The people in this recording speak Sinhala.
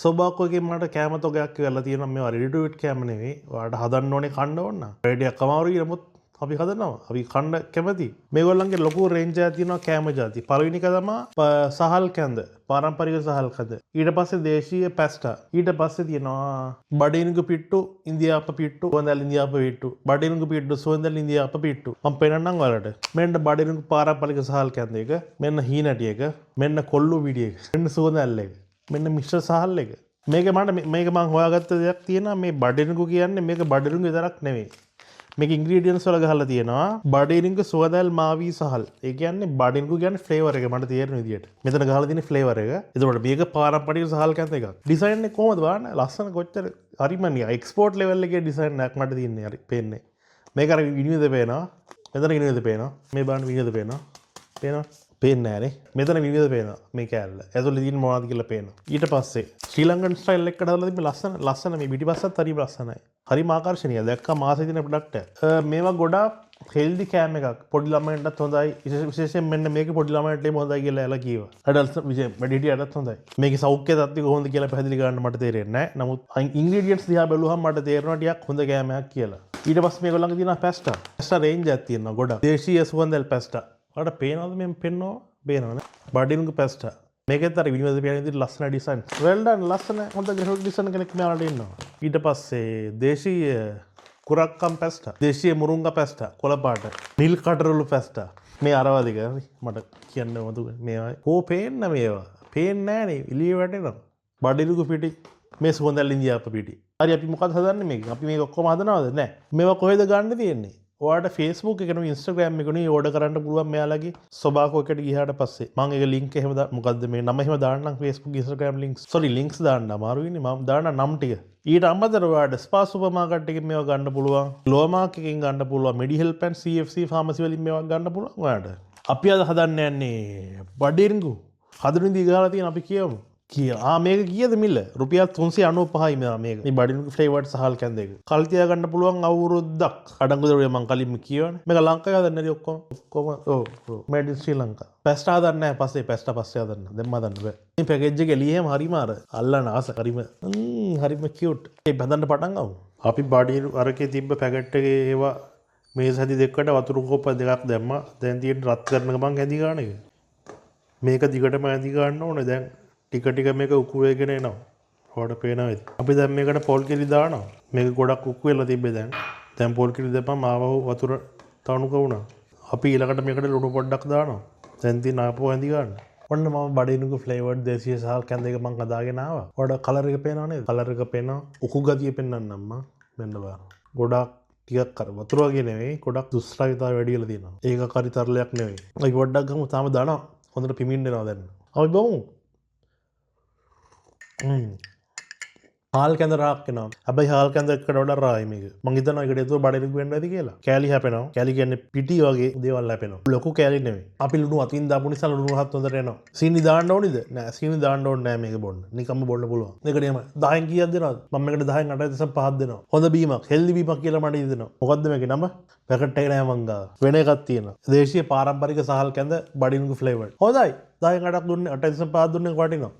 සෝබාකෝ එකෙන් මට කෑම තොගයක් වෙලා තියෙනවා. මේවා රෙඩි ටු ඊට් කෑම නෙවෙයි. ඔයාලට හදන්න ඕනේ කන්න ඕන නම්. රෙඩියක් අමාරුයි, නමුත් අපි හදනවා. අපි කන්න කැමති. මේගොල්ලන්ගේ ලොකු රේන්ජ් එකක් තියෙනවා කෑම ජාති. පළවෙනි එක තමයි සහල් කැඳ, පාරම්පරික සහල් කැඳ. ඊට පස්සේ දේශීය පැස්ටා. ඊට පස්සේ තියෙනවා බඩිනුගු පිට්ටු, ඉන්දියාප්ප පිට්ටු, සුවඳල් ඉන්දියාප්ප පිට්ටු, බඩිනුගු පිට්ටු, සුවඳල් ඉන්දියාප්ප පිට්ටු. මම පෙන්නන්නම් ඔයාලට. මෙන්න බඩිනුගු පාරම්පරික සහල් කැඳ එක, මෙන්න හීනටි එක, මෙන්න කොල්ලු පිටි එක, මෙන්න සුවඳල් එක, මෙන්න මිශ්‍ර සහල් එක. මේක මට මේක මං හොයාගත්ත දෙයක් තියෙනවා. මේ බඩිනුගු කියන්නේ මේක බඩිනුගු විතරක් නෙවෙයි. මේක ඉන්ග්‍රීඩියන්ට්ස් වල ගහලා තියෙනවා බඩිනුගු සුවඳල් මාවි සහල්. ඒ කියන්නේ බඩිනුගු කියන්නේ ෆ්ලේවර් එක මට තේරෙන විදියට. මෙතන ගහලා තියෙන ෆ්ලේවර් එක. එතකොට මේක පාරම්පරික සහල් කැඳ එකක්. ඩිසයින් එක කොහොමද බලන්න, ලස්සන කොච්චර හරිම නිකන් එක්ස්පෝර්ට් ලෙවල් එකේ ඩිසයින් එකක් මට තියෙන්නේ. හරි පේන්නේ. මේක අර විනිවිද පේනවා. මෙතන විනිවිද පේනවා. මේ බලන්න විනිවිද පේනවා. පේනවා. පේන්නේ නෑනේ. මෙතන විනිවිද පේනවා මේ කෑල්ල. ඇතුලේ තියෙන මොනවද කියලා පේනවා. ඊට පස්සේ ශ්‍රී ලංකන් ස්ටයිල් එකකට හදලා තිබ්බ ලස්සන ලස්සන මේ පිටිපස්සත් හරිම ලස්සනයි. හරිම ආකර්ෂණීය. දැක්කම ආසයි තියෙන ප්‍රොඩක්ට් එක. මේවා ගොඩාක් හෙල්දි කෑම එකක්. පොඩි ළමයින්ටත් හොඳයි. විශේෂයෙන් මෙන්න මේක පොඩි ළමයින්ට එහෙම හොඳයි කියලා එයාලා කිව්වා. ඇඩල්ට්ස් විශේෂයෙන් වැඩිහිටියටත් හොඳයි. මේකේ සෞඛ්‍ය තත්ත්වය කොහොමද කියලා පැහැදිලි කරන්න මට තේරෙන්නේ නෑ. නමුත් ඉන්ග්‍රීඩියන්ට්ස් දිහා බැලුවහම මට තේරෙනවා ටිකක් හොඳ කෑමයක් කියලා. ඊට පස්සේ මේගොල්ලන්ගේ තියෙනවා පැස්ටා. පැස්ටා රේන්ජ් එකක් තියෙනවා ගොඩක්. දේශීය සුවඳල් පැස්ටා. ඔයාලට පේනවද මෙහෙම පෙන්නවා? පේනවනේ. බඩිනුගු පැස්ටා. මේකෙත් අර විනිවිද පේන විදිහට ලස්සන ඩිසයින්. වෙල් ඩන්, ලස්සන හොඳ ග්‍රැෆික් ඩිසයින් කෙනෙක් මෙයාලට ඉන්නවා. ඊට පස්සේ දේශීය කුරක්කම් පැස්ටා, දේශීය මුරුංගා පැස්ටා, කොළ පාට, නිල් කටරොළු පැස්ටා. මේ අරවා දෙක හරි මට කියන්න මතුක මේවා. හෝ පේන්න මේවා. පේන්නේ නෑනේ, එළිය වැටෙනවා. බඩිනුගු පිටි, මේ සුවඳල් ඉන්දියාප්ප පිටි. හරි අපි මොකද හදන්නේ මේක? අපි මේක ඔක්කොම හදනවද? නෑ. මේවා කොහෙද ගන්න තියෙන්නේ? ඔයාට Facebook එක නෙවෙයි Instagram එක නෙවෙයි ඕඩර් කරන්න පුළුවන් මෙයාලගේ සොබාකෝ එකට ගියාට පස්සේ. මං ඒක ලින්ක් එහෙම මොකද්ද මේ නම එහෙම දාන්නම් Facebook Instagram links. sorry links දාන්න අමාරුයිනේ. මම දාන්න නම් ටික. ඊට අමතරව ඔයාට ස්පා සුපර් මාකට් එකෙන් මේවා ගන්න පුළුවන්. ග්ලෝමාර්ක් එකෙන් ගන්න පුළුවන්. මෙඩිහෙල්ප් ඇන්ඩ් CFC pharmacy වලින් මේවා ගන්න පුළුවන් ඔයාට. අපි අද හදන්න යන්නේ බඩිරිඟු. හදන විදිහ ගහලා තියෙන අපි කියමු. මේක කීයද මිල? රුපියල් 395යි මේක. මේ බඩිනුගු ෆ්ලේවර්ඩ් සහල් කැඳ එක. කල් තියාගන්න පුළුවන් අවුරුද්දක්. අඩංගු දරුවේ මං කලින්ම කියවනේ. මේක ලංකාවේ හදන්නේ නැති ඔක්කොම. ඔක්කොම ඔව් ඔව්. Made in Sri Lanka. Pasta හදන්නේ නැහැ පස්සේ, පැස්ටා පස්සේ හදන්න. දැන්ම හදන්න බෑ. මේ පැකේජ් එක එළියෙම හරිම අර අල්ලන ආස. හරිම කියුට්. ඒ හදන්න පටන් ගමු. අපි බඩිනු අරකේ තිබ්බ පැකට් එකේ ඒවා මේස හැදි දෙකකට වතුර කෝප්ප දෙකක් දැම්මා. දැන් තියෙන රත් කරන ගමන් හැදි ගන්න එක. මේක දිගටම හැදි ගන්න ඕනේ. දැන් ටික ටික මේක උකු වෙගෙන එනවා. ඔයාලට පේනවා ඇති. අපි දැන් මේකට පොල් කිරි දානවා. මේක ගොඩක් උකු වෙලා තිබ්බේ දැන්. දැන් පොල් කිරි දැම්මම ආවහු වතුර තණුක වුණා. අපි ඊළඟට මේකට ලුණු පොඩ්ඩක් දානවා. දැන් තියෙන ආපහු ඇඳි ගන්න. ඔන්න මම බඩිනුගු ෆ්ලේවර්ඩ් දේශීය සහල් කැඳ එක මං හදාගෙන ආවා. ඔයාලට කලර් එක පේනව නේද? කලර් එක පේනවා. උකු ගතිය පෙන්වන්නම් මං. මෙන්න බලන්න. ගොඩක් ටිකක් අර වතුර වගේ නෙවෙයි, ගොඩක් දුෂ්කරතාවය වැඩි වෙලා තියෙනවා. ඒක කරි තරලයක් නෙවෙයි. අපි පොඩ්ඩක් ගමු, තාම දනවා. හොඳට පිමින්න එනවා දැන්. අපි බලමු. හාල් කැඳ රහක් එනවා. හැබැයි හාල් කැඳ එකට වඩා රහයි මේක. මං හිතනවා ඒකට හේතුව බඩිනුගු වෙන්න ඇති කියලා. කෑලි හැපෙනවා. කෑලි කියන්නේ පිටි වගේ දේවල් හැපෙනවා. ලොකු කෑලි නෙවෙයි. අපි ලුණු අතින් දාපු නිසා ලුණු රහත් හොඳට එනවා. සීනි දාන්න ඕනිද? නෑ, සීනි දාන්න ඕනේ නෑ මේක බොන්න. නිකම්ම බොන්න පුළුවන්. මේක නියමයි. 10න් කීයක් දෙනවද? මම මේකට 10න් 8.5ක් දෙනවා. හොඳ බීමක්, හෙල්දි බීමක් කියලා මට හිතෙනවා. මොකද්ද මේකේ නම? පැකට් එක නෑ මං ගාව. වෙන එකක් තියෙනවා. දේශීය පාරම්පරික සහල් කැඳ බඩිනුගු ෆ්ලේවර්ඩ්. හොඳයි. 10න් 8ක් දුන්නේ, 8.5ක් දුන්නේ වටිනවා.